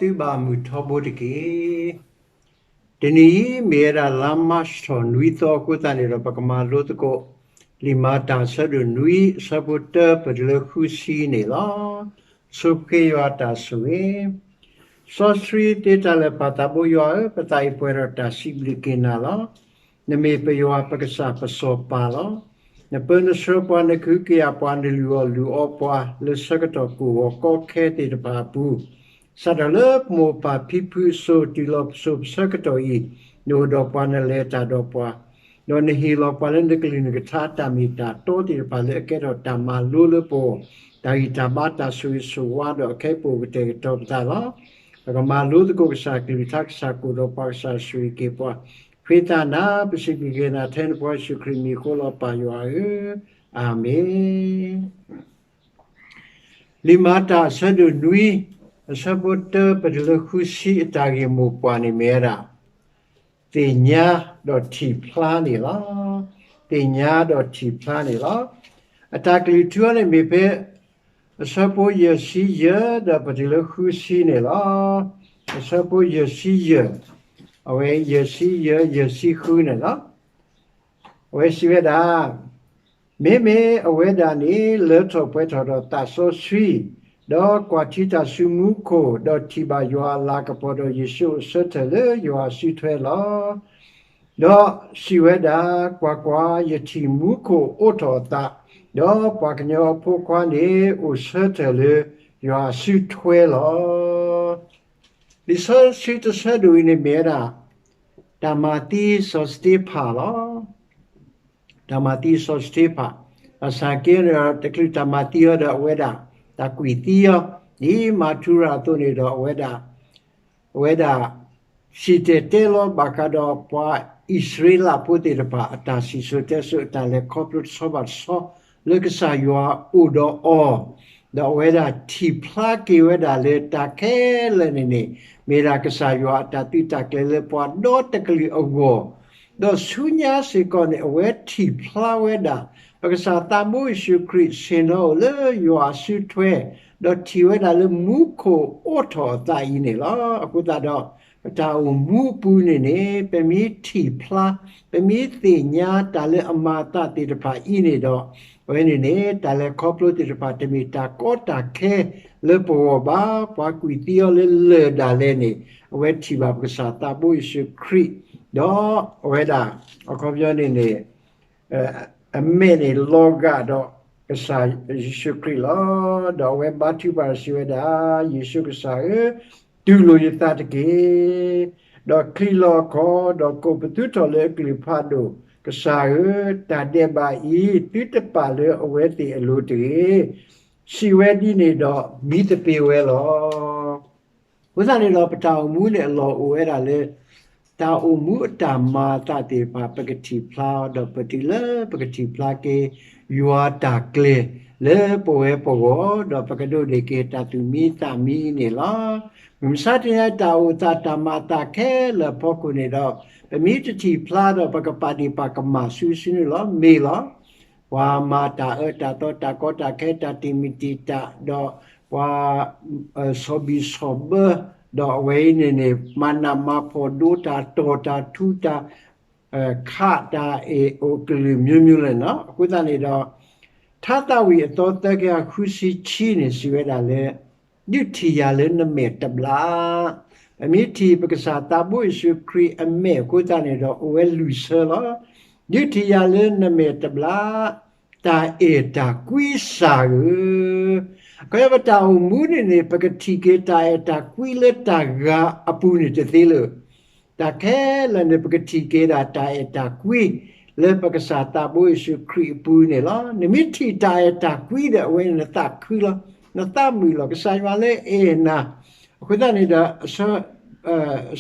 သုဘၣ်မုၢ်ထီဘိတက့ၢ်. တနံၤအံၤ မ့ၢ်ဝဲဒၣ်လါမၢ်ၡးထီၣ်နွံသီအဃိသတးန့ၣ်ဒီး ပကမၤလိသကိး လံာ်မၤတၢ်အဆၢဒိၣ်နွံ အဆၢဖိတၢ ပတုၤလၢဃုဆံန့ၣ်လီၤ. ဆိပဃ့ယွၤအတၢ်ဆိၣ်ဂ့ၤ. စီဆှံသ့တၢ်လၢာ်ပၢ်သးဘိယွၤဧၢ, ပသးအံၤပှဲၤဒီးတၢ်စံးဘျုးက့ၤနၤလီၤ. နမ့ၢ်ပယွၤပကစၢ်ပစီၤပၤလီၤ. နပၢနဆှၢပှၤ, နကဟုကယာ်ပှၤ, နလုၢ်အီၣ်လုၢ်အီပှၤ လၢဆၢကတီၢ်ကအိၣ်ဂီၤကီခဲသ့ၣ်တဖၣ်အပူၤ, စးထီၣ်လၢပမိၢ်ပၢ်ဖံဖုအစိၤ တုၤလီၤပစိၤပဆၢကတီၢ်အံၤ, နအိၣ်ဒီးပှၤ, နလဲၤတၢ်ဒီးပှၤ, ဒီးနဟ့ၣ်လီၤပှၤလၢနကလုၢ်နကထါ တၢ်မ့ၢ်တၢ်တီသ့ၣ်တဖၣ်လၢအကဲထီၣ်တၢ်မၤလိလၢပဂီၢ်, တၢ်ဂံၢ်တၢ်ဘါ တၢ်ဆိၣ်ဂ့ၤဆိၣ်ဝါ ဒီးအခဲအံၤပအိၣ်ကတဲာ်ကတီၤပသးလီၤ. ပကမၤလိသကိးကစၢ်ကလုၢ်ကထါ, ကစၢ်ကအိၣ်ဒီးပှၤ, ကစၢ်ဆိၣ်ဂ့ၤက့ၤပှၤ, ဃ့သးနၤ, ပစံးဘျုးက့ၤနၤထဲနဖိယ့ၣ်ၡူးခရံာ်မံၤအဃိလီၤ ပၢ်ယွၤဧၢ, အၤမ့ၣ်. လံာ်မၤတၢ်အဆၢဒိၣ်နွံ အဆၢဖိတၢ ပတုၤလၢဃုဆံ အတၢ်ဂ့ၢ်မိၢ်ပှၢ်န့ၣ်မ့ၢ်ဝဲဒၣ် သ့ၣ်ညါဒီးထံၣ်ဖျါန့ၣ်လီၤ. သ့ၣ်ညါဒီးထံၣ်ဖျါန့ၣ်လီၤ. အတၢ်ကလုၢ်ထူအံၤန့ၣ်မ့ၢ်ဖဲ အဆၢဖိယဲၢ်ဆံယဲၢ် ဒီးပတုၤလၢဃုဆံန့ၣ်လီၤ. အဆၢဖိယဲၢ်ဆံယဲၢ်, အဝဲယဲၢ်ဆံယဲၢ် ယဲၢ်ဆံဃုန့ၣ်လီၤ. အဝဲစံးဝဲဒၣ်, မ့မ့ၢ်အဝဲဒၣ်န့ၣ် လၢထီၣ်ပှဲၤထီၣ်ဒီးသးစီဆှံ, ဒီးကွၢ်ထံတၢ်စုမူခိၣ်, ဒီးထံၣ်ဘၣ်ယွၤအလၤကပီၤ, ဒီးယ့ၣ်ၡူးအိၣ်ဆၢထၢၣ်လၢယွၤအစုထွဲလီၤ. ဒီးစံးဝဲဒၣ်, ကွၢ်ကွၢ်, ယထံၣ်မူခိၣ်အိးထီၣ်အသး, ဒီးပှၤကညီအဖိခွါန့ၣ် အိၣ်ဆၢထၢၣ်လၢယွၤအစုထွဲလီၤ. လံာ်စီဆှံတဆၢဒိၣ်အံၤန့ၣ်မ့ၢ်ဝဲဒၣ် တၢ်မၤသံစီၤစတ့ဖၣ်လီၤ. တၢ်မၤသံစီၤစတ့ဖၣ်, ဘၣ်ဆၣ်က့န့ၣ်ဒီး တချုးတၢ်မၤသံအီၤဒီး အဝဲဒၣ်တၢ်ကွံာ်သံအီၤ, ဒ်မၤထူရၤအသိးန့ၣ်ဒီး အဝဲဒၣ် အဝဲဒၣ် စံၣ်တဲၤတဲလီၤဘၣ်ဃးဒီးပှၤအံၣ်စရ့လးဖိသ့ၣ်တဖၣ် အတၢ်စံၣ်စိၤတဲစိၤ အတၢ်လဲၤခီဖျိတဆီဘၣ်တဆီ လၢကစၢ်ယွၤအိၣ်ဒီးအီၤ, ဒီးအဝဲဒၣ်ထံၣ်ဖျါက့ၤဝဲဒၣ်လၢတၢ်ခဲလၢာ်န့ၣ်န့ၣ် မ့ၢ်ဒၣ်ကစၢ်ယွၤအတၢ်သုးတၢ်ကျဲၤလၢပှၤဒီတကလုာ်အဂီၢ်, ဒီးဆူညါစ့ၢ်ကီးန့ၣ် အဝဲထံၣ်ဖျါဝဲဒၣ် ပကစၢ်သးဘိယ့ၣ်ၡူးခရံာ်ဆ့ၣ်နီၤအိၣ်လၢယွၤအစုထွဲ, ဒီးထံၣ်ဝဲဒၣ်လၢမူခိၣ်အိးထီၣ်အသးအံၤန့ၣ်လီၤ. အဃိသတးဒီး ပတၢ်အိၣ်မူအပူၤန့ၣ်န့ၣ် ပမ့ၢ်ထံၣ်ဖျါ, ပမ့ၢ်သ့ၣ်ညါတၢ်လၢအမၤအသးသ့ၣ်တဖၣ်အံၤန့ၣ်ဒီး အဝဲန့ၣ်န့ၣ် တၢ်လဲၤခီဖျိသ့ၣ်တဖၣ် တမ့ၢ်တၢ်ကီတၢ်ခဲလၢပဂီၢ်ဘၣ်. ပှၤကွံာ်သံအီၤလၢလၢၢ်ဒၣ်လဲာ်န့ၣ် အဝဲထံၣ်ဘၣ်ပကစၢ်သးဘိယ့ၣ်ၡူးခရံာ်, ဒီးအဝဲဒၣ် အခီပညီန့ၣ်န့ၣ် အမဲာ်န့ၣ်လီၤဂာ်ဒီးကစၢ်ယ့ၣ်ၡူးခရံာ်လီၤ. ဒီးအဝဲဘါထုကဖၣ်စံးဝဲဒၣ်, ယ့ၣ်ၡူးကစၢ်ဧၢ, တူၢ်လိာ်ယသးတက့ၢ်. ဒီးချံးလီၤအခီၣ်, ဒီးကိးပသူထီၣ်လၢအကလုၢ်ဖးဒိၣ်, ကစၢ်ဧၢ, တၢ်ဒဲးဘးအံၤ သုတပာ်လၢအဝဲသ့ၣ်အလိၤတဂ့ၤ. စံးဝဲဒ်န့ၣ်ဒီး မံသပ့ၤဝဲလီၤ. အဃိသတးန့ၣ်ဒီး ပတၢ်အိၣ်မူန့ၣ်အလီၢ်အိၣ်ဝဲဒၣ်လၢ တၢ်အိၣ်မူအတၢ်မၤအသးသ့ၣ်တဖၣ် ပကထံၣ်ဖျါအီၤ ဒီးပတုၤလၢပကထံၣ်ဖျါက့ၤ ယွၤတၢ်ကျဲၤလၢပဝဲပဂီၢ် ဒီးပကဒိးန့ၢ်က့ၤတၢ်သူၣ်မံသးမံန့ၣ်လီၤ. မုၢ်မဆါတနံၤအံၤ တၢ်အိၣ်သးတၢ်မၤအသးခဲလၢာ်အဖီခိၣ်န့ၣ်ဒီး ပမ့ၢ်တထံၣ်ဖျါဒီး ပကပာ်ဒ့ၣ်ပာ်ကမၣ်စုစုန့ၣ်လီၤ. မ့ၢ်လီၤ. ပှၤမၤတၢ်အၢတၢ်သီ တၢ်ကီတၢ်ခဲ တၢ်တံာ်မုၢ်တံာ်တာ် ဒီးပှၤ ဆီၣ်ဘံၣ်ဆီၣ်ဘၢ ဒီးအဝဲအံၤန့ၣ်န့ၣ် မၤနးမၤဖှီၣ်ဒိတၢ် တီၢ်တၢ်ထူတၢ် ခးတၢ်အ့ၣ် အိၣ်ကလုာ်မျိုးမျိုးလၢာ်န့ၣ်လီၤ. အဃိသတးန့ၣ်ဒီး ထါသးဝံၣ်အသီသၢကယၤဃုဆံခံန့ၣ် စံးဝဲဒၣ်လၢ ဒုးထံၣ်ယၤလၢနမဲာ်တဘျး, ပမ့ၢ်ထံၣ်ပကစၢ်သးဘိယ့ၣ်ၡူးခရံာ်အမဲာ်အဃိသတးန့ၣ်ဒီး အိၣ်ဝဲလွံၢ်ဆၢလီၤ. ဒုးထံၣ်ယၤလၢနမဲာ်တဘျး တၢ်အဲၣ်တၢ်ကွံစၢ်ဧၢ. အခီပညီ ပတၢ်အိၣ်မူန့ၣ်န့ၣ် ပကထံၣ်က့ၤတၢ်အဲၣ်တၢ်ကွံလၢတၢ်ဂၤအပူၤန့ၣ်တသ့လၢၤ. တၢ်ခဲလၢာ်န့ၣ် ပကထံၣ်က့ၤဒၣ်တၢ်အဲၣ်တၢ်ကွံ လၢပကစၢ်သးဘိယ့ၣ်ၡူးခရံာ်အပူၤန့ၣ်လီၤ. နမ့ၢ်ထံၣ်တၢ်အဲၣ်တၢ်ကွံဒီး အဝဲန့ၣ်နသးခုလီၤ. နသးမုာ်လီၤ. ကစၢ်ယွၤလၢအအဲၣ်နၤ အဃိသတးန့ၣ်ဒီး အဆၢ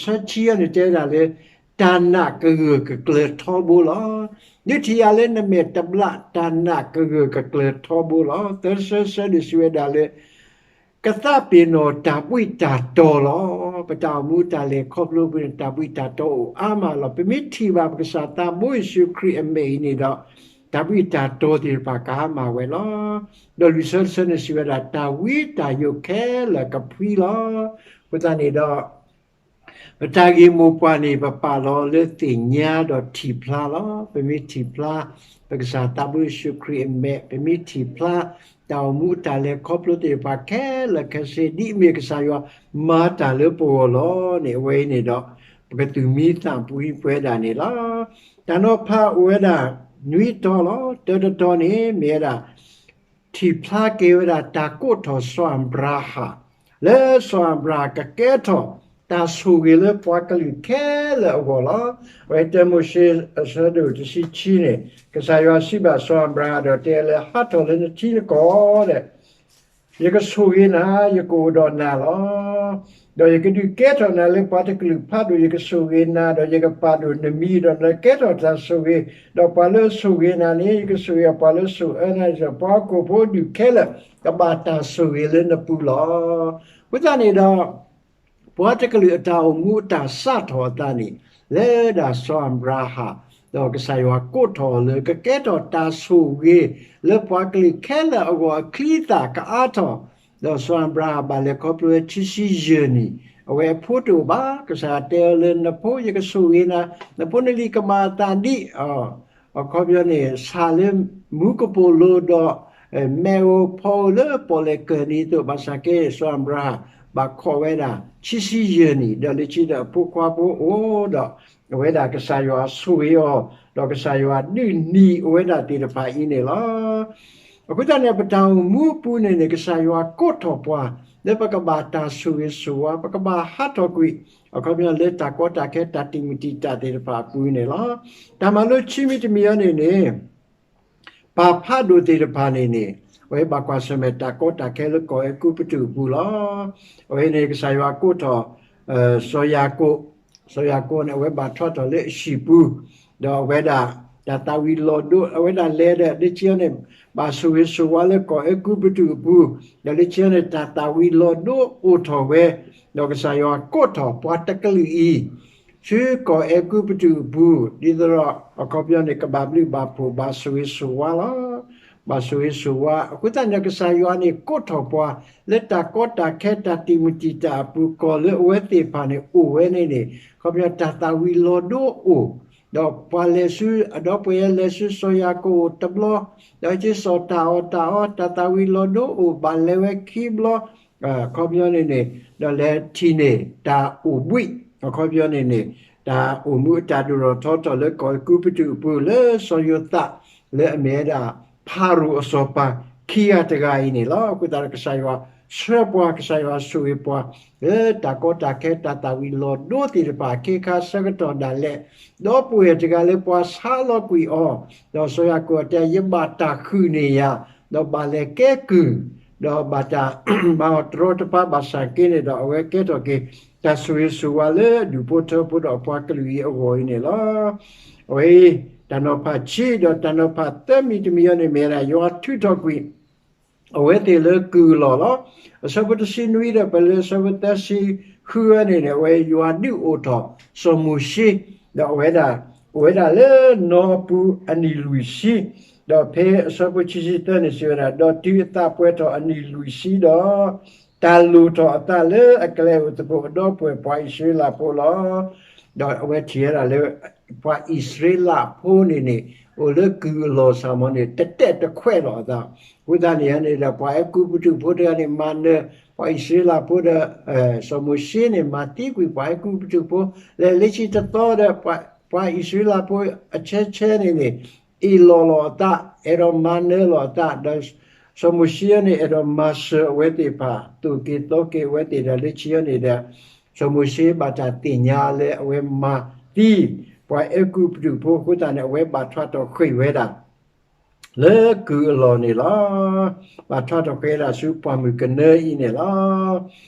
ဆံအံၤန့ၣ်တဲဝဲဒၣ်လၢ တၢ်နာ်ကဂၢၢ်ကကျၢၤထီဘိလီၤ. ဒုးထံၣ်ယၤလၢနမဲာ်တဘျး တၢ်နာ်ကဂၢၢ်ကကျၢၤထီဘိလီၤ. သၢဆၢဆၢဒုးစံးဝဲဒၣ်လၢ ကသးပ့ၤနီၣ်တၢ်ဘှံးတၢ်တီၤလီၤ. ပတၢ်အိၣ်မူတၢ်လဲၤခီဖျိပူၤန့ၣ် တၢ်ဘှံးတၢ်တီၤအိၣ်အါမးလီၤ. ပမ့ၢ်ထံၣ်ဘၣ်ပကစၢ်သးဘိယ့ၣ်ၡူးခရံာ်အမဲာ်အံၤန့ၣ်ဒီး တၢ်ဘှံးတၢ်တီၤသ့ၣ်တဖၣ်ကအါမးဝဲလီၤ. ဒီးလွံၢ်ဆၢတဆၢန့ၣ်စံးဝဲဒၣ် တၢ်ဝံတၢ်ယိးခဲလၢာ်ကဖှံလီၤ. အဃိသတးန့ၣ်ဒီး ပတၢ်ဂ့ၢ်မိၢ်ပှၢ်န့ၣ် ပပာ်လီၤလၢသ့ၣ်ညါဒီးထံၣ်ဖျါလီၤ. ပမ့ၢ်ထံၣ်ဖျါ ပကစၢ်သးဘိယ့ၣ်ၡူးခရံာ်အမဲာ်, ပမ့ၢ်ထံၣ်ဖျါ တၢ်အိၣ်မူအတၢ်လဲၤခီဖျိသ့ၣ်တဖၣ်ခဲလၢာ်ခဲဆ့ ဒ်အမ့ၢ်ကစၢ်ယွၤမၤတၢ်လၢပဂီၢ်လီၤန့ၣ် အဝဲအံၤန့ၣ်ဒီး ပကသူၣ်မံသးဖှံပှဲၤဒၣ်န့ၣ်လီၤ. တၢ်နီၤဖးအိၣ်ဝဲဒၣ် နွံတီၤလီၤ. တၢတတီၤန့ၣ် မ့ၢ်ဝဲဒၣ် ထံၣ်ဖျါက့ၤဝဲဒၣ်တၢ်ကိးထီၣ်စီၤအၤဘြၤဟၣ် လၢစီၤအၤဘြၤဟၣ်ကကဲထီၣ်တၢ်ဆိၣ်ဂ့ၤလၢပှၤကလုာ်ခဲလၢာ်အဂီၢ်လီၤ. အဝဲတၢမိၤၡ့အဆၢဒိၣ်တဆံခံန့ၣ် ကစၢ်ယွၤစံးဘၣ်စီၤအၤဘြၤဟၣ်ဒီးတဲလၢ ဟးထီၣ်လၢနထံနကီၢ်ဒီး ယကဆိၣ်ဂ့ၤနၤ, ယကအိၣ်ဒီးနၤလီၤ. ဒီးယကဒုးကဲထီၣ်နၤလၢပှၤတကလုာ်ဖးဒိၣ်, ယကဆိၣ်ဂ့ၤနၤ, ဒီးယကပာ်ဒိၣ်နမံၤဒီးနကဲထီၣ်တၢ်ဆိၣ်ဂ့ၤ, ဒီးပှၤလၢအဆိၣ်ဂ့ၤနၤန့ၣ် ယကဆိၣ်ဂ့ၤအီၤ, ပှၤလၢအဆိၣ်အၢနၤန့ၣ် ပှၤဟီၣ်ခိၣ်ဖိဒူၣ်ခဲလၢာ် ကဘၣ်တၢ်ဆိၣ်ဂ့ၤလၢနပူၤလီၤ. အဃိသတးန့ၣ်ဒီး ပှၤတကလုာ်အတၢ်အိၣ်မူအတၢ်စးထီၣ်အသးန့ၣ် လၢဒၣ်စီၤအၤဘြၤဟၣ် ဒီးကစၢ်ယွၤကိးထီၣ်အီၤလၢကကဲထီၣ်တၢ်ဆိၣ်ဂ့ၤ လၢပှၤကလုာ်ခဲလၢာ်အဂီၢ်အချံအသၣ်ကအါထီၣ်, ဒီးစီၤအၤဘြၤဟၣ်ဘၣ်လဲၤခီဖျိဝဲခံဆံယဲၢ်နံၣ်, အဝဲအဖိတအိၣ်ဘၣ်, ကစၢ်ယွၤတဲအီၤလၢနဖိယကဆိၣ်ဂ့ၤနၤ, နဖိနလံၤကမၤအသးဒ် အခီပညီန့ၣ် ဆၣ်လၢမူကပိာ်လိၤဒီး မ့ၣ်အူဖီအူလၢပီၣ်လဲၣ်ကၢၢ်နံၤအသိး ဘၣ်ဆၣ်က့ စီၤအၤဘြၤဟၣ် ဘၣ်ခိးဝဲဒၣ် ခံဆံယဲၢ်နံၣ် ဒီးလၢခံဒီးအဖိခွါဖိအိၣ်ဒီး အဝဲဒၣ်ကစၢ်ယွၤဆိၣ်ဂ့ၤအီၤ ဒီးကစၢ်ယွၤဒုးနံၤအဝဲဒၣ်သ့ၣ်တဖၣ်အံၤန့ၣ်လီၤ. အဃိသတးန့ၣ် ပတၢ်အိၣ်မူအပူၤန့ၣ်န့ၣ် ကစၢ်ယွၤကိးထီၣ်ပှၤ လၢပကဘၣ်တၢ်ဆိၣ်ဂ့ၤဆိၣ်ဝါ ပကဘၣ်ဟးထီၣ်ကွံာ် အခီပညီလၢတၢ်ကီတၢ်ခဲတၢ်တံာ်မုၢ်တံာ်တာ်သ့ၣ်တဖၣ်အပူၤန့ၣ်လီၤ. တၢ်မၤလိခံမံၤတမံၤအံၤန့ၣ်န့ၣ် ပၢ်ဖးဒိၣ်သ့ၣ်တဖၣ်န့ၣ်န့ၣ် အဝဲဘၣ်ကွၢ်ဆၢၣ်မဲာ်တၢ်ကီတၢ်ခဲလၢကီၢ်အဲၤကူပတူးအပူၤလီၤ. အဝဲန့ၣ် ကစၢ်ယွၤကိးထီၣ် စီၤယၤကိာ်, စီၤယၤကိာ်န့ၣ် အဝဲဘၣ်ထွါထီၣ်လၢအဟံၣ်ပူၤ, ဒီးအဝဲဒၣ် တၢ်သၣ်ဝံၤလီၤဒိ အဝဲဒၣ်လဲၤဒီး လၢခံအံၤန့ၣ် ဘၣ်ဆိၣ်ဂ့ၤဆိၣ်ဝါလၢကီၢ်အဲၤကူပတူးအပူၤ, ဒီးလၢခံအံၤန့ၣ် တၢ်သၣ်ဝံၤလီၤဒိအိၣ်ထီၣ်ဝဲ, ဒီးကစၢ်ယွၤကိးထီၣ်ပှၤတကလုာ်အံၤ ဆူကီၢ်အဲၤကူပတူးအပူၤ, ဒ်သိးဒီး အခီပညီန့ၣ် ကဘၣ်ဘျုးဘၣ်ဖှိၣ် ဘၣ်ဆိၣ်ဂ့ၤဆိၣ်ဝါလီၤ. ဘၣ်ဆိၣ်ဂ့ၤဆိၣ်ဝါ အဃိသတးန့ၣ် ကစၢ်ယွၤန့ၣ် ကိးထီၣ်ပှၤ လၢတၢ်ကီတၢ်ခဲတၢ်တံာ်မုၢ်တံာ်တာ်အပူၤ ကီၢ်လၢအဝဲသ့ၣ်တဖၣ်န့ၣ် အိၣ်ဝဲန့ၣ်န့ၣ် အခီပညီတၢ်သၣ်ဝံၤလီၤဒိအိၣ်, ဒီးပှၤလဲၤဆူ အဒီပုၢ်ဝဲၢ်လဲၤဆူစီၤယၤကိာ်အိၣ်တဘျီ, ဒီးက့ၤစိာ်တၢ်အီၣ်တၢ်အီ တၢ်သၣ်ဝံၤလီၤဒိအိၣ် ဘၣ်လဲၤဝဲခံဘျီ အခီပညီန့ၣ်န့ၣ် ဒီးလဲၤထံၣ်န့ၣ် တၢ်အိၣ်ဘှံး အခီပညီန့ၣ်န့ၣ် တၢ်အိၣ်မူအတၢ်ဒိၣ်ထီၣ်ထီထီၣ်လၢကီၢ်အဲၤကူပတူးအပူၤ လၢစီၤယိၤသး လၢအမ့ၢ်ဝဲဒၣ် ဖၤရိၤအစီၤပၤခံဂၤတဂၤအံၤန့ၣ်လီၤ. အဃိသတးဒီးကစၢ်ယွၤဆှၢပှၤ ကစၢ်ယွၤဆိၣ်ဂ့ၤပှၤ လၢတၢ်ကီတၢ်ခဲတၢ်သၣ်ဝံၤလီၤဒိသ့ၣ်တဖၣ် ခ့ခါဆၢကတီၢ်ဒၣ်လဲာ် ဒီပုၢ်ဝဲၢ်တဂၤလၢပှၤဆါလီၤကွံာ်အီၤ, ဒီးစီၤယၤကိာ်တဲ ယဘၣ်တၢ်ဃုာ်န့ၢ်ယၤ, ဒီးဘၣ်လဲၤကဲကုၢ်, ဒီးဘၣ်တၢ်မၤအီၤတရီတပါဘၣ်ဆၣ်က့န့ၣ်ဒီး အဝဲကဲထီၣ်က့ၤ တၢ်ဆိၣ်ဂ့ၤဆိၣ်ဝါလၢအဒူၣ်ဖိထၢဖိဒီးအပှၤကလုာ်အံၤအဂီၢ်အံၤန့ၣ်လီၤ. အဝဲအံၤ တၢ်နီၤဖးခံဒီးတၢ်နီၤဖးသၢမံၤတမံၤအံၤန့ၣ် မ့ၢ်ဝဲဒၣ် ယွၤထုးထီၣ်ကွံာ် အဝဲသ့ၣ်လၢကုၢ်အလီၢ်လီၤ. အဆၢဖိတဆံနွံဒီး ပလၢအဆၢဖိသၢဆံဃုဝဲန့ၣ်န့ၣ် အဝဲယွၤဒုးအိၣ်ထီၣ်စီၤမိၤၡ့, ဒီးအဝဲဒၣ် အိၣ်ဝဲဒၣ်လၢနီအပူၤအနံၣ်လွံၢ်ဆံ, ဒီးဖဲအဆၢဖိခံဆံသၢန့ၣ်စံးဝဲဒၣ်, ဒီးတုၤအသးပှဲၤထီၣ်အနံၣ်လွံၢ်ဆံဒီး တၢ်လိၣ်ထီၣ်အသးလၢအကျဲအိၣ်သကိး အဒီပုၢ်ဝဲၢ်ပှၤအံၣ်စရ့လးဖိလီၤ. ဒီးအဝဲထံၣ်ဝဲဒၣ်လၢ ပှၤအံၣ်စရ့လးဖိန့ၣ်န့ၣ် အိၣ်လၢကုၢ်အလီၢ်စ့ၢ်မီၤန့ၣ် တတဲာ်တခွဲးလီၤအသး, အဃိသတးန့ၣ်န့ၣ်ဒီး ပှၤအဲၤကူပတူးဖိတဂၤန့ၣ် မၤနၢၤ ပှၤအံၣ်စရ့လးဖိဒီး စီၤမိၤၡ့န့ၣ် မၤသံကွံာ်ပှၤအဲၤကူပတူးဖိ လဲၤလၢခံတသီဒီး ပှၤအံၣ်စရ့လးဖိအဆဲဆဲန့ၣ်န့ၣ် အ့ၣ်လိာ်လီၤအသး, အဲၣ်ဒိးမၤနၢၤလီၤအသး, ဒီးစီၤမိၤၡ့န့ၣ် အဲၣ်ဒိးမၤစၢၤအဝဲသ့ၣ်တဖၣ် သိၣ်က့ၤသီက့ၤအဝဲသ့ၣ်ဒီး လၢခံန့ၣ်ဒီး စီၤမိၤၡ့ဘၣ်တၢ်သ့ၣ်ညါလၢအဝဲမၤသံ ပှၤအဲၤကူပတူးဖိအဃိသတးန့ၣ် အဝဲဘၣ်ထွါထီၣ်ဃ့ၢ်ဝဲဒၣ် လၢကုၢ်အလီၢ်န့ၣ်လီၤ. ဘၣ်ထွါထီၣ်ဃ့ၢ်ဝဲဒၣ်ဆူပှၢ်မုၢ်ကနၢအံၤန့ၣ်လီၤ.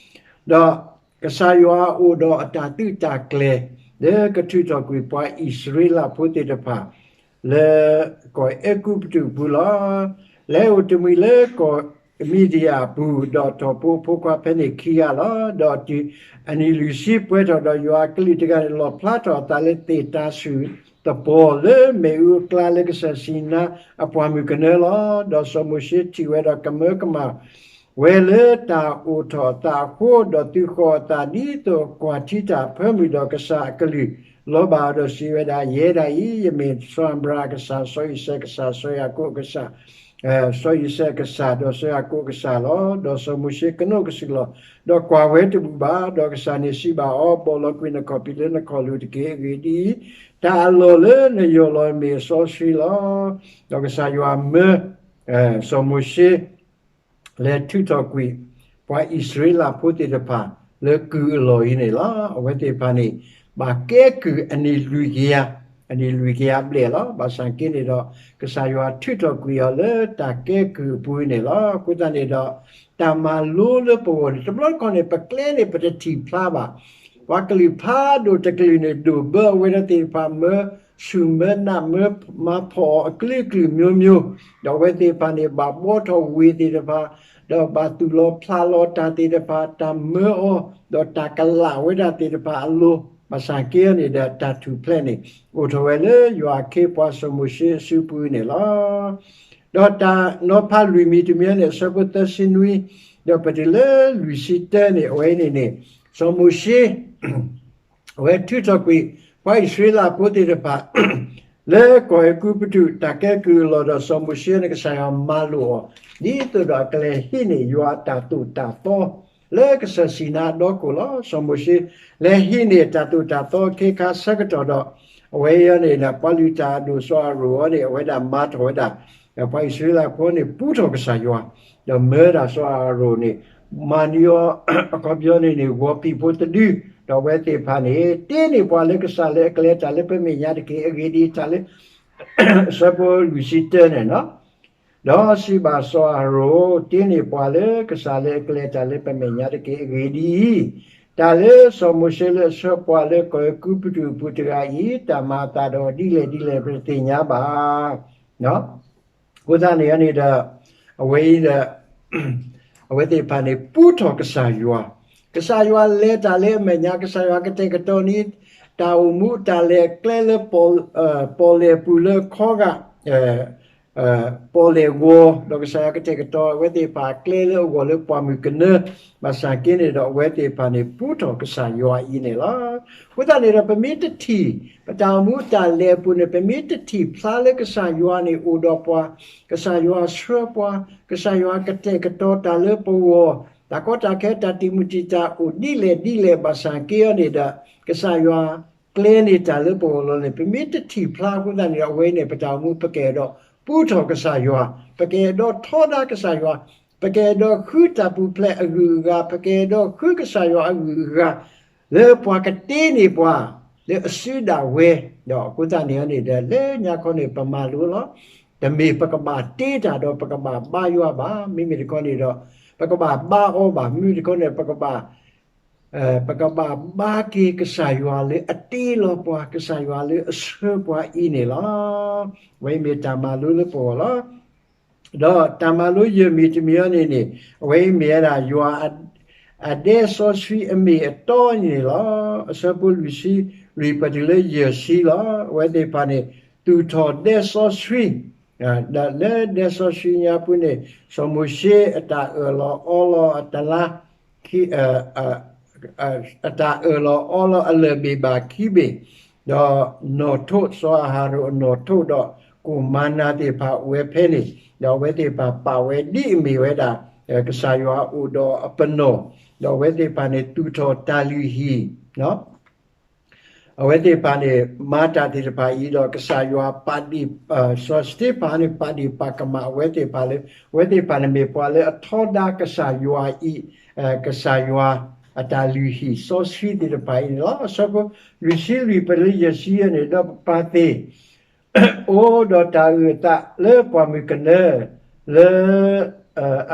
ဒီးကစၢ်ယွၤအိၣ်ဒီးအတၢ်သုးတၢ်ကျဲၤ လၢကထုးထီၣ်ကွံာ်ပှၤအံၣ်စရ့လးဖိသ့ၣ်တဖၣ် လၢကီၢ်အဲၤကူပတူးအပူၤလီၤ. လဲၤအိၣ်တမှံၤလၢကီၢ်မံၤဒယၣ်အပူၤ, ဒီးထီၣ်ဖိအဖိခွါဖဲန့ၣ်ခံဂၤလီၤ. ဒီးတုၤအနံၣ်လွံၢ်ဆံပှဲၤထီၣ်ဒီး ယွၤအကလုၢ်တဂၤန့ၣ် လီၣ်ဖျါထီၣ်အသးလၢသ့ၣ်တၤဆူၣ်သပီၤ လၢမ့ၣ်အူအကျါလၢကစၢၢ်စံၤနါအပှၢ်မုၢ်ကနၢလီၤ. ဒီးစီၤမိၤၡ့ထံၣ်ဝဲဒီးကမၢကမၣ် ဝဲလၢတၢ်အိၣ်ထီၣ်အသးအဃိ, ဒီးသုဃီၤအသးဒ်သိးအကွၢ်ထံတၢ်အဖၢမုၢ်, ဒီးကစၢ်အကလုၢ်လီၤဘၣ်အီၤဒီးစံးဝဲဒၣ်, ယဲဒၣ်အံၤ ယမ့ၢ်စီၤအၤဘြၤဟၣ်အကစၢ်, စီၤအံၤစဲးအကစၢ်, စီၤယၤကိာ်အကစၢ်, စီၤအံၤစဲးအကစၢ်, ဒီးစီၤယၤကိာ်အကစၢ်လီၤ. ဒီးစီၤမိၤၡ့ကနိးကစုာ်လီၤ, ဒီးကွၢ်ဝဲတဘူၣ်ဘၣ်. ဒီးကစၢ်န့ၣ်စံးဘၣ်အီၤ, ဘီၣ်လီၤကွံာ်နခီၣ်ဖံးလၢနခီၣ်လိၤတက့ၢ်. အဂ့ၢ်ဒ်အံၤ, တၢ်အလီၢ်လၢနယီၢ်လီၤမ့ၢ်အစီဆှံလီၤ. ဒီးကစၢ်ယွၤမၢ စီၤမိၤၡ့ လဲၤထုးထီၣ်ကွံာ် ပှၤအံၣ်စရ့လးဖိသ့ၣ်တဖၣ် လၢကုၢ်အလီၢ်အံၤန့ၣ်လီၤ. အဝဲသ့ၣ်တဖၣ်န့ၣ် ဘၣ်ကဲကုၢ်အနံၣ်လွံၢ်ကယၤ, အနံၣ်လွံၢ်ကယၤဘျဲၣ်လီၤ. ဘၣ်ဆၣ်က့န့ၣ်ဒီး ကစၢ်ယွၤထုးထီၣ်ကွံာ်အီၤလၢတၢ်ကဲကုၢ်အပူၤန့ၣ်လီၤ. အဃိသတးန့ၣ်ဒီး တၢ်မၤလိလၢပဂီၢ်န့ၣ် တဘျီတခီၣ်န့ၣ် ပကျဲန့ၣ် ပတထံၣ်ဖျါဘၣ်. ပှၤကလုာ်ဖးဒိၣ်တကလုာ်န့ၣ် ဒိၣ်ဘၢအဝဲဒၣ်သ့ၣ်တဖၣ် မၢဆူၣ်မၢနး မၢမၤဖီၣ်အီၤအကလုာ်ကလုာ်မျိုးမျိုး, ဒီးအဝဲသ့ၣ်တဖၣ်န့ၣ် ဘၣ်ဘှီထီၣ်ဝ့ၢ်သ့ၣ်တဖၣ်, ဒီးဘၣ်သူၣ်လီၤဖျးလီၤတၢ်သ့ၣ်တဖၣ်, တၢ်မၢအီၤ, ဒီးတၢ်ကလးဝဲဒၣ်သ့ၣ်တဖၣ်အလိၤ, ဘၣ်ဆၣ်က့အီၤန့ၣ်ဒီး တၢ်ထူၣ်ဖျဲးန့ၣ် အိၣ်ထီၣ်ဝဲလၢယွၤအခ့အပှၤစီၤမိၤၡ့အစုပူၤန့ၣ်လီၤ. ဒီးတၢ်နီၤဖးလွံၢ်မံၤတမံၤန့ၣ် အဆၢဖိသၢဆံနွံ, ဒီးပတုၤလၢလွံၢ်ဆံတၢန့ၣ် အဝဲအံၤန့ၣ်န့ၣ် စီၤမိၤၡ့ အဝဲထုးထီၣ်ကွံာ် ပှၤအံၣ်စရ့လးဖိသ့ၣ်တဖၣ် လၢကီၢ်အဲၤကူပတူး တၢ်ကဲကုၢ်အလီၢ်ဒီး စီၤမိၤၡ့န့ၣ် ကစၢ်ယွၤမၤလိာ်အီၤ ဒ်သိးဒီးအကလဲၤဟံးန့ၢ်ယွၤအတၢ်သိၣ်တၢ်သီ လၢကစၢၢ်စံၤနါအဒီခိၣ်လီၤ. စီၤမိၤၡ့ လဲၤဟံးန့ၢ်တၢ်သိၣ်တၢ်သီအခ့အခါဆၢကတီၢ်ဒီး အဝဲအံၤန့ၣ် ပှၤလုၢ်တၢ်အဒိၣ်စီၤအၤရိၣ်အံၤန့ၣ် အဝဲဒၣ်မၤထီၣ်ဝဲဒၣ် ပှၤအံၣ်စရ့လးဖိန့ၣ် ပူထီၣ်ကစၢ်ယွၤ, ဒီးမၢဒၣ်စီၤအၤရိၣ်န့ၣ် မၤနံၤအီၤ အခီပညီန့ၣ်န့ၣ် ဂီၤဖံးဖိတဒု, ဒီးအဝဲသ့ၣ်တဖၣ်န့ၣ် တ့န့ၢ်ပှၤလၢကစၢ်လၢအကလဲၤတၢ်လၢပမဲာ်ညါတက့ၢ်. အဂ့ၢ်ဒ်အံၤ, တၢ်လၢ အဆၢဖိလွံၢ်ဆံတၢန့ၣ်လီၤ. ဒီးစံးဘၣ်စီၤအၤရိၣ်, တ့န့ၢ်ပှၤလၢကစၢ်လၢအကလဲၤတၢ်လၢပမဲာ်ညါတက့ၢ်. အဂ့ၢ်ဒ်အံၤ, တၢ်လၢစီၤမိၤၡ့လၢအဆှၢပှၤလၢကီၢ်အဲၤကူပတူးအပူၤတဂၤအံၤ တၢ်မၤအသးဒီးဒ်လဲၣ်ဒ်လဲၣ် ပတသ့ၣ်ညါဘၣ်. အဃိသတးန့ၣ်န့ၣ်ဒီး အဝဲအံၤဒီး အဝဲသ့ၣ်တဖၣ်န့ၣ် ပူထီၣ်ကစၢ်ယွၤ, ကစၢ်ယွၤလဲၤတၢ်လၢအမဲာ်ညါ, ကစၢ်ယွၤကတဲာ်ကတီၤန့ၢ် တၢ်အိၣ်မူတၢ်လဲၤအကျဲလၢ ပီၣ်လဲၣ်အပူၤလၢခီဂာ် ပီၣ်လဲၣ်ဂီၤ, ဒီးကစၢ်ယွၤကတဲာ်ကတီၤ အဝဲသ့ၣ်တဖၣ်အကျဲလၢအဂီၢ်လၢပှၢ်မုၢ်ကနၢ, ဘၣ်ဆၣ်က့န့ၣ်ဒီး အဝဲသ့ၣ်တဖၣ်န့ၣ် ပူထီၣ်ကစၢ်ယွၤအံၤန့ၣ်လီၤ. အဃိသတးန့ၣ်ဒီး ပမ့ၢ်တထံၣ် ပတၢ်အိၣ်မူတၢ်လဲၤအပူၤန့ၣ် ပမ့ၢ်တထံၣ်ဖျါလၢကစၢ်ယွၤန့ၣ်အိၣ်ဒီးပှၤ, ကစၢ်ယွၤဆှၢပှၤ, ကစၢ်ယွၤကတဲာ်ကတီၤတၢ်လၢပဂီၢ်, တၢ်ကီတၢ်ခဲ တၢ်တံာ်မုၢ်တံာ်တာ်အိၣ်ဒ်လဲၣ်ဒ်လဲၣ် ဘၣ်ဆၣ်က့အီၤန့ၣ်ဒီး ကစၢ်ယွၤကျဲန့ၢ်တၢ်လၢပဂီၢ်လီၤန့ၣ် ပမ့ၢ်တထံၣ်ဖျါအဃိသတးန့ၣ်ဒီး အဝဲအံၤန့ၣ် ပတၢ်အိၣ်မူ ပကအဲၣ်ဒိးပူထီၣ်ကစၢ်ယွၤ, ပကအဲၣ်ဒိးထီဒါကစၢ်ယွၤ, ပကအဲၣ်ဒိးဃုတၢ်ပူၤဖျဲးအဂုၤအဂၤ, ပကအဲၣ်ဒိးဃုကစၢ်ယွၤအဂုၤအဂၤ လၢပှၤကတ့န့ၢ်ပှၤ လၢအစုဒၣ်ဝဲ, ဒီးအဃိသတးန့ၣ်န့ၣ်ဒီး လၢညါခီန့ၣ် ပမၤလိလီၤ. တမ့ၢ်ပကဘၣ်တ့တၢ်ဒီးပကဘၣ်ဘါယွၤဘၣ်, မ့မ့ၢ်တခီန့ၣ်ဒီး ပကဘၣ်ဘါအီၤဘၣ်, မ့မ့ၢ်တခီန့ၣ် ပကဘၣ် ပကဘၣ်ဘါက့ၤကစၢ်ယွၤလၢအတ့လီၤပှၤ, ကစၢ်ယွၤလၢအဆှၢပှၤအံၤန့ၣ်လီၤ. အဝဲအံၤမ့ၢ်တၢ်မၤလိလၢပဂီၢ်လီၤ. ဒီးတၢ်မၤလိယဲၢ်မံၤတမံၤအံၤန့ၣ်န့ၣ် အဝဲအံၤမ့ၢ်ဝဲဒၣ်ယွၤ အဒဲစီဆှံအမ့ၢ်အတီန့ၣ်လီၤ. အဆၢဖိလွံၢ်ဆံလွံၢ် ပတုၤလၢယဲၢ်ဆံလီၤ. အဝဲသ့ၣ်တဖၣ်န့ၣ် သူၣ်ထီၣ်ဒဲစီဆှံ, ဒီးလၢဒဲစီဆှံညါပူၤန့ၣ် စီၤမိၤၡ့အတၢ်အၢၣ်လီၤအီလီၤအတလါ အတၢ်အၢၣ်လီၤအီလီၤအလၢၢ်ဘ့ၣ်ဘၣ်ခံဘ့ၣ်, ဒီးနီၣ်ထိး စီၤအၤဟရိၣ်အနီၣ်ထိးဒီး ကိၣ်မၤနၤသ့ၣ်တဖၣ်အိၣ်ဝဲဖဲန့ၣ်, ဒီးအဝဲသ့ၣ်တဖၣ်ပာ်ဝဲဒ်အမ့ၢ်ဝဲဒၣ် ကစၢ်ယွၤအိၣ်ဒီးအပနီၣ်, ဒီးအဝဲသ့ၣ်တဖၣ်န့ၣ် သူၣ်ထီၣ်တၢ်လုၢ်ဟံၣ် အဝဲသ့ၣ်တဖၣ်န့ၣ် မၤတၢ်သ့ၣ်တဖၣ်အံၤဒီး ကစၢ်ယွၤပာ်ဒ့ၣ်, စီၤစတ့ဖၣ်န့ၣ် ပာ်ဒ့ၣ်ပာ်ကမၣ်အဝဲသ့ၣ်တဖၣ်လၢ အဝဲသ့ၣ်တဖၣ်န့ၣ်မ့ၢ်ပှၤလၢအထီဒါကစၢ်ယွၤအံၤ, ကစၢ်ယွၤအတၢ်လုၢ်ဟံၣ်စီဆှံသ့ၣ်တဖၣ်အံၤန့ၣ်လီၤ. အဆၢဖိလွံၢ်ဆံလွံၢ် ပတုၤလၢယဲၢ်ဆံယဲၢ်န့ၣ် ဒီးပပၢ်သ့ၣ် အိၣ်ဒီးတၢ်အုၣ်အသးလၢပှၢ်မုၢ်ကနၢ လၢ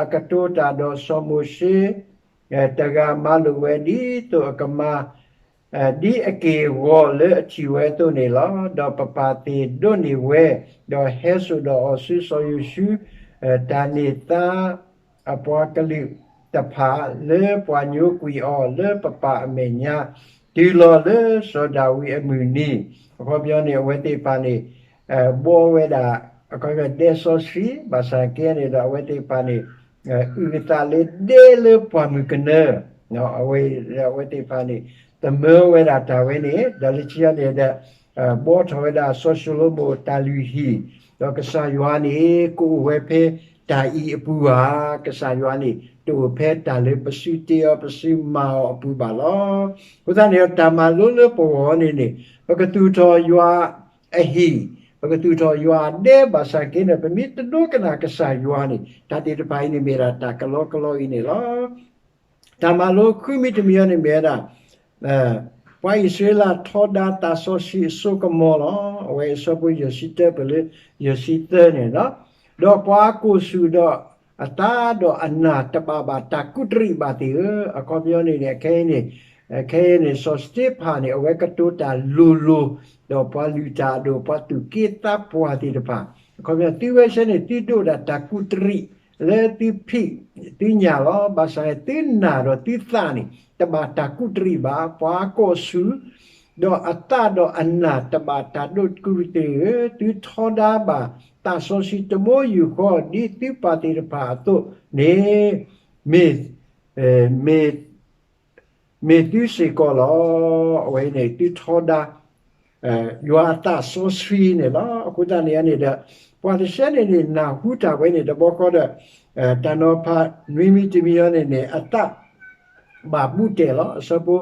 အကတိၤတၢ်ဒီးစီၤမိၤၡ့ တဂၤမၤလိာ်ဝဲဒ်သိးအကမၤ ဒ်အက့ၢ်အဂီၤလၢအထံၣ်ဝဲအသိးန့ၣ်လီၤ. ဒီးပပၢ်သ့ၣ်ဒိးန့ၢ်ဝဲ, ဒီးဟဲစိာ်ဒီးအီၤဆူစီၤယိၤၡူ တၢ်န့ၢ်သါအပှၤကလုာ်တဖၣ်လၢပှၤညိကွံာ်အီၤလၢပပၢ်အမဲာ်ညါ, တုၤလီၤလၢစီၤဒၤဝံးအမုၢ်နံၤ, အခီပညီန့ၣ် အဝဲသ့ၣ်တဖၣ်န့ၣ် ဘှီဝဲဒၣ် အခီပညီဒဲစီဆှံ ဘၣ်ဆၣ်က့န့ၣ်ဒီး အဝဲသ့ၣ်တဖၣ်န့ၣ် အုၣ်အသးလၢဒဲလၢပှၢ်မုၢ်ကနၢ, အဝဲသ့ၣ်တဖၣ်န့ၣ် သမၢဝဲဒၣ်တၢ်ဝဲန့ၣ် ဒီးလၢခံန့ၣ်ဒီး ဘှီထီၣ်ဝဲဒၣ်စီၤၡလိၤမိၣ်တၢ်လုၢ်ဟံၣ်, ဒီးကစၢ်ယွၤန့ၣ် ကအိၣ်ဝဲဖဲတၢ်အံၤအပူၤဧါ, ကစၢ်ယွၤန့ၣ် တအိၣ်ဖဲတၢ်လၢပစုတ့အီၤပစုမၤအီၤအပူၤဘၣ်လီၤ. အဃိသတးန့ၣ်ဒီး တၢ်မၤလိလၢပဂီၢ်န့ၣ်န့ၣ် ပကသူၣ်ထီၣ်ယွၤအဟံၣ်, ပကသူၣ်ထီၣ်ယွၤအဒဲဘၣ်ဆၣ်က့န့ၣ် ပမ့ၢ်တဒိကနၣ်ကစၢ်ယွၤန့ၣ် တၢ်သ့ၣ်တဖၣ်အံၤန့ၣ်မ့ၢ်ဒၣ်တၢ်ကလီကလီအံၤန့ၣ်လီၤ. တၢ်မၤလိဃုမံၤတမံၤအံၤန့ၣ်မ့ၢ်ဝဲဒၣ် ပှၤအံၣ်စရ့လးထီဒါသးစီဆှံအစိကမီၤလီၤ. အဝဲအဆၢဖိယဲၢ်ဆံတၢပၢၢ်လၢယဲၢ်ဆံသၢန့ၣ်လီၤ. ဒီးပှၤကိၣ်ဆူၣ်ဒီးအသးဒီးအနၢ်တဘၣ်ဘၣ်တၢ်ကူးတရံးဘၣ်သ့ၣ်ဧၢ, အခီပညီန့ၣ်န့ၣ် ခဲအံၤန့ၣ် ခဲအံၤန့ၣ် စီၤစတ့ဖၣ်န့ၣ် အဝဲကတိၤတၢ်လိၤလိၤ, ဒီးပှၤလုၢ်တၢ်အဒိၣ် ပှၤသူၣ်က့သးပှၢ်သ့ၣ်တဖၣ် အခီပညီ သုဝဲဆၢန့ၣ် သုဒိးဒၣ်တၢ်ကူးတရံး လၢသုဖံးသုညၣ်လီၤ. ဘၣ်ဆၣ်သုနၢ်ဒီးသုသးန့ၣ် တဘၣ်တၢ်ကူးတရံးဘၣ်. ပှၤကိးဆူၣ် ဒီးအသးဒီးအနၢ်တဘၣ်တၢ်ဒိးကူးတရံးဧၢ, သုထီဒါဘၣ်သးစီဆှံတဘိယူၢ်ဃီ ဒ်သုပၢ်သ့ၣ်တဖၣ်အသိးန့ၣ် မ့ၢ် မ့ၢ် မ့ၢ်သုစ့ၢ်ကီးလီၤ. အဝဲန့ၣ် သုထီဒါ ယွၤအသးစီဆှံန့ၣ်လီၤ. အဃိသတးန့ၣ်န့ၣ်ဒီး ပှၤတဆၢန့ၣ်န့ၣ် နၢ်ဟူတၢ်ဝဲန့ၣ် တဘျီဃီဒီး တၢ်နီၤဖးနွံမံၤတမံၤအံၤန့ၣ်န့ၣ် အသးဘၣ်ဘူးတဲာ်လီၤ. အဆၢဖိ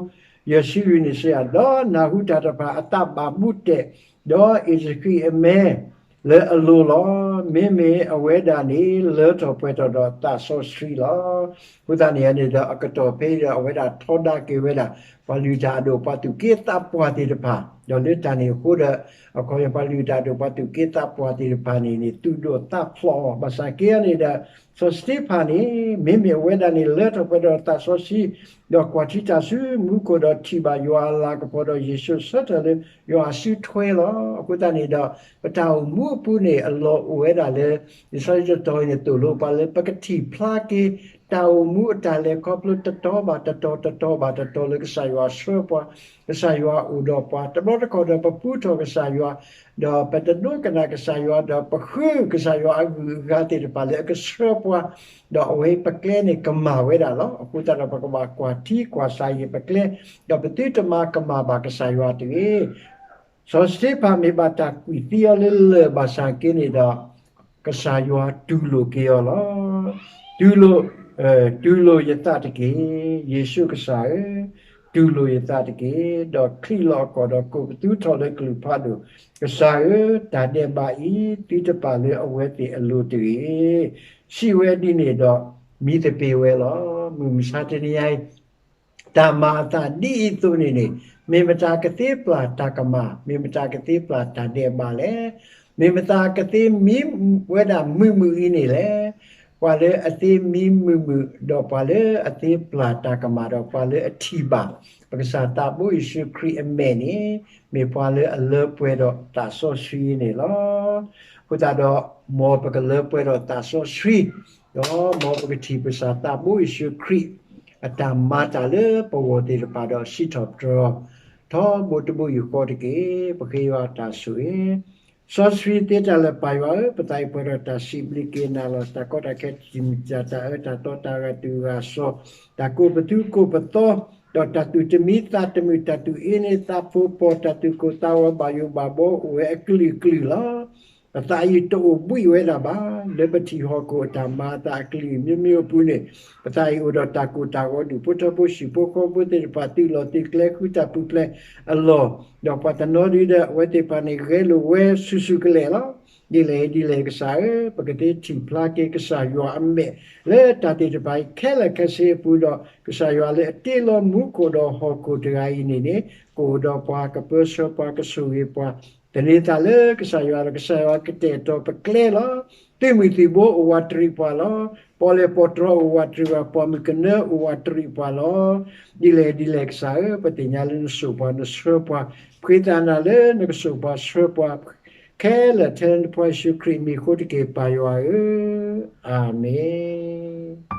ယဲၢ်ဆံလွံၢ်န့ၣ်စံး ဒီးနၢ်ဟူတၢ်တဖၣ်အသးဘၣ်ဘူးတဲာ်, ဒီးအ့ၣ်စဃံးအမဲ လၢအလိၤလီၤ. မ့မ့ၢ်အဝဲဒၣ်န့ၣ် လၢထီၣ်ပှဲၤထီၣ်ဒီးသးစီဆှံလီၤ. အဃိသတးန့ၣ်န့ၣ်ဒီး အကတီၢ်ဖဲအံၤဒီး အဝဲဒၣ်ထီဒါက့ၤဝဲဒၣ် ပှၤလုၢ်တၢ်အဒိၣ် ပှၤသူၣ်က့သးပှၢ်သ့ၣ်တဖၣ်, ဒီးလၢတၢ်န့ၣ်အဃိဒီး အခီပညီ ပှၤလုၢ်တၢ်အဒိၣ် ပှၤသူၣ်က့သးပှၢ်သ့ၣ်တဖၣ်န့ၣ်န့ၣ် သူၣ်ဒိၣ်သးဖျိးအီၤ ဘၣ်ဆၣ်က့န့ၣ်ဒီး စီၤစတ့ဖၣ်န့ၣ် မ့မ့ၢ်အဝဲဒၣ်န့ၣ် လၢထီၣ်ပှဲၤထီၣ်ဒီးသးစီဆှံ ဒီးကွၢ်ထံတၢ်ဆူမူခိၣ်ဒီးထံၣ်ဘၣ်ယွၤအလၤကပီၤဒီးယ့ၣ်ၡူးဆၢထၢၣ်လၢယွၤအစုထွဲလီၤ. အဃိသတးန့ၣ်ဒီး ပတၢ်အိၣ်မူအပူၤန့ၣ် အလီၢ်အိၣ်ဝဲဒၣ်လၢ လံာ်စီဆှံတတီၤအံၤန့ၣ် သိၣ်လိပှၤလၢပကထံၣ်ဖျါက့ၤ တၢ်အိၣ်မူအတၢ်လဲၤခီဖျိတတီၤဘၣ်တတီၤ တတီၤဘၣ်တတီၤလၢကစၢ်ယွၤဆှၢပှၤ, ကစၢ်ယွၤအိၣ်ဒီးပှၤ တဘျီတခီၣ်ဒီးပပူထီၣ်ကစၢ်ယွၤ ဒီးပတဒိကနၣ်ကစၢ်ယွၤ ဒီးပဃုကစၢ်ယွၤအဂုၤအဂၤသ့ၣ်တဖၣ်လၢအကဆှၢပှၤ, ဒီးအဝဲပကျဲန့ၣ်ကမၣ်ဝဲဒၣ်လီၤ. အဃိသတးဒီးပကဘၣ်ကွၢ်ထံကွၢ်ဆးယံာ်ပကျဲ, ဒီးပသုတမၤကမၣ်ဘၣ်ကစၢ်ယွၤတဂ့ၤ. စီၤစတ့ဖၣ်မ့ၢ်ဘၣ်တၢ်ကွံာ်သံအီၤလၢလၢၢ်ဘၣ်ဆၣ်က့န့ၣ်ဒီး ကစၢ်ယွၤတူၢ်လိာ်က့ၤအီၤလီၤ. တူၢ်လိာ်, တူၢ်လိာ်ယသးတက့ၢ်. ယ့ၣ်ၡူးကစၢ်ဧၢ, တူၢ်လိာ်ယသးတက့ၢ်. ဒီးချံးလီၤအကီၢ်ဒီးကိးပသူထီၣ်လၢကလုၢ်ဖးဒိၣ်, ကစၢ်ဧၢ, တၢ်ဒဲးဘးအံၤ သုတပာ်လၢအဝဲသ့ၣ်အလိၤတဂ့ၤ. စံးဝဲဒ်န့ၣ်ဒီး မံသပ့ၤဝဲလီၤ. မုၢ်မဆါတနံၤအံၤ တၢ်မၤအသးဒ်အံၤအသိးန့ၣ်န့ၣ် မ့ၢ်မတၤကသ့ပျၢ်တၢ်ကမၣ်, မ့ၢ်မတၤကသ့ပျၢ်တၢ်ဒဲးဘးလဲၣ်. မ့ၢ်မတၤကသ့မံဝဲဒၣ်မုာ်မုာ်အံၤန့ၣ်လဲၣ်. ပှၤလၢအသ့မံမုာ်မုာ် ဒီးပှၤလၢအသ့ပျၢ်တၢ်ကမၣ် ဒီးပှၤလၢအထံၣ်ဘၣ် ပကစၢ်သးဘိယ့ၣ်ၡူးခရံာ်အမဲာ်န့ၣ် မ့ၢ်ပှၤလၢအလၢပှဲၤဒီးသးစီဆှံန့ၣ်လီၤ. အဃိသတးဒီး မ်ပကလၢပှဲၤဒီးသးစီဆှံ ဒီးမ်ပကထံၣ်ပကစၢ်သးဘိယ့ၣ်ၡူးခရံာ် အတၢ်မၤတၢ်လၢပဂီၢ်သ့ၣ်တဖၣ်ဒီးစံးထီၣ်ပတြၢၤ ထီဘိတဘိယူၢ်ဃီတက့ၢ်. ပဃ့ယွၤတၢ်ဆိၣ်ဂ့ၤ စီဆှံသ့တၢ်လၢာ်ပၢ်ယွၤဧၢ, ပသးအံၤပှဲၤဒီးတၢ်စံးဘျုးက့ၤနၤလီၤ. တၢ်ကီတၢ်ခဲတံာ်မုၢ်တၢ်တၢ်အၢတၢ်သီတၢ်ဂာ်တုၤဂာ်စီၤ, တၢ်ကိးပသူကိးပသီ, ဒီးတၢ်သူၣ်တမံသးတမုာ် တၢ်သူၣ်အ့န့သးဖိပီၤ တၢ်သူၣ်ကိၢ်သးဂီၤဘၣ်ယိၣ်ဘၣ်ဘီအိၣ်ဝဲအကလုာ်ကလုာ်လီၤ. ပသးအံၤတအိၣ်ဘှံးဝဲဒၣ်ဘၣ် လၢပထံၣ်ဟီၣ်ခိၣ်အတၢ်မၤအသးအကလုာ်အမျိုးမျိုးအပူၤန့ၣ်, ပသးအံၤအိၣ်ဒီးတၢ်ကိၢ်တၢ်ဂီၤဒူၣ်ဖိထၢဖိဆံးဖိဃီဖိသ့ၣ်တဖၣ် သုးလီၢ်သုးကျဲဃုတၢ်ပူၤဖျဲးအလီၢ်, ဒီးပှၤတနီၤဒုဒီး အဝဲသ့ၣ်တဖၣ်န့ၣ်ဂဲၤလိာ်ဝဲဆူၣ်ဆူၣ်ကလဲာ်လီၤ. ဒ်လဲၣ်ဒ်လဲၣ်ကစၢ်ဧၢ, ပကသ့ထံၣ်ဖျါက့ၤကစၢ်ယွၤအမဲာ် လၢတၢ်သ့ၣ်တဖၣ်အံၤခဲလၢာ်ခဲဆ့အပူၤဒီး ကစၢ်ယွၤလၢအတ့လီၤမူခိၣ်ဒီးဟီၣ်ခိၣ်တဂၤအံၤန့ၣ်န့ၣ် ကအိၣ်ဒီးပှၤ ကပၢဆှၢပှၤ ကဆိၣ်ဂ့ၤပှၤ, သန့ၤသးလၢကစၢ်ယွၤဒီး ကစၢ်ယွၤကတဲာ်ကတီၤပကျဲလီၤ. သုးမုၢ်သံၣ်ဘိအိၣ်ဝးတရံးပှၤလီၤ. ပီၣ်လဲၣ်ပီၣ်တြီၤအိၣ်ဝးတရံးပှၤ, ပှၢ်မုၢ်ကနၢအိၣ်ဝးတရံးပှၤလီၤ. ဒ်လဲၣ်ဒ်လဲၣ်ကစၢ်ဧၢ, ပသ့ၣ်ညါလၢနဆိၣ်ပှၤနဆှၢပှၤ, ပဃ့သးနၤလၢနကဆိၣ်ပှၤဆှၢပှၤ ခဲလၢာ်ထဲလၢနဖိယ့ၣ်ၡူးခရံာ်အမံၤအဃိတက့ၢ် ပၢ်ယွၤဧၢ, အၤမ့ၣ်.